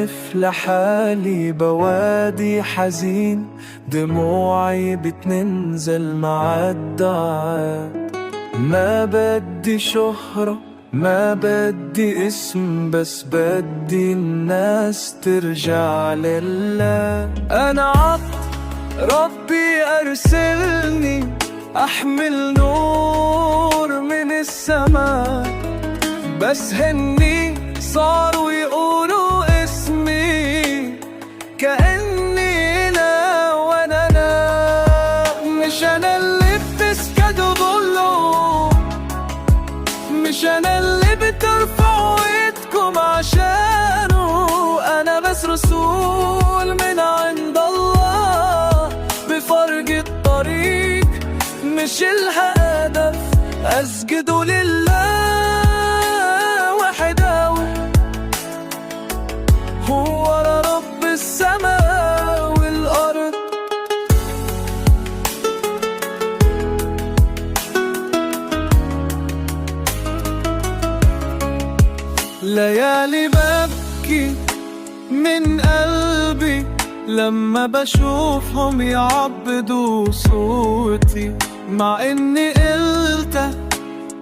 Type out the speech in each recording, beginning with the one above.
واقف لحالي بوادي حزين، دموعي بتنزل مع الدعاء. ما بدي شهرة، ما بدي اسم، بس بدي الناس ترجع لله. أنا عبد ربي أرسلني أحمل نور من السماء، بس هني صاروا يقولوا اسمي كأني لا وأنا لا. مش أنا اللي بتسجدوا له، مش أنا اللي بترفعوا ايدكم عشانه، أنا بس رسول من عند الله بفرج الطريق، مش الهدف. أسجد لله وحده، هو رب السماء والأرض. ليالي ببكي من قلبي لما بشوفهم يعبدوا صوتي، مع اني قلت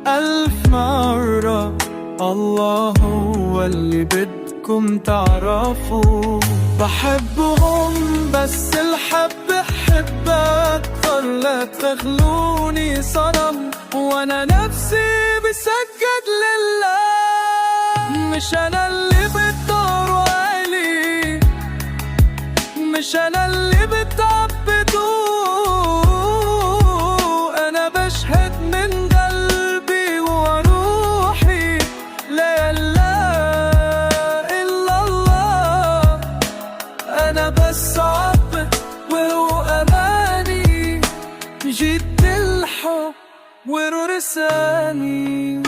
1000 مرة الله هو اللي بدكم تعرفوا. بحبهم بس الحب حب أكتر، لا تخلوني صنم وأنا نفسي بسجد لله. مش أنا اللي بتدوروا عليه، مش أنا اللي بتعبدوه، أنا بشهد من قلبي وروحي لا إله إلا الله. أنا بس عبد وهو أماني، جيت الحب ورساني.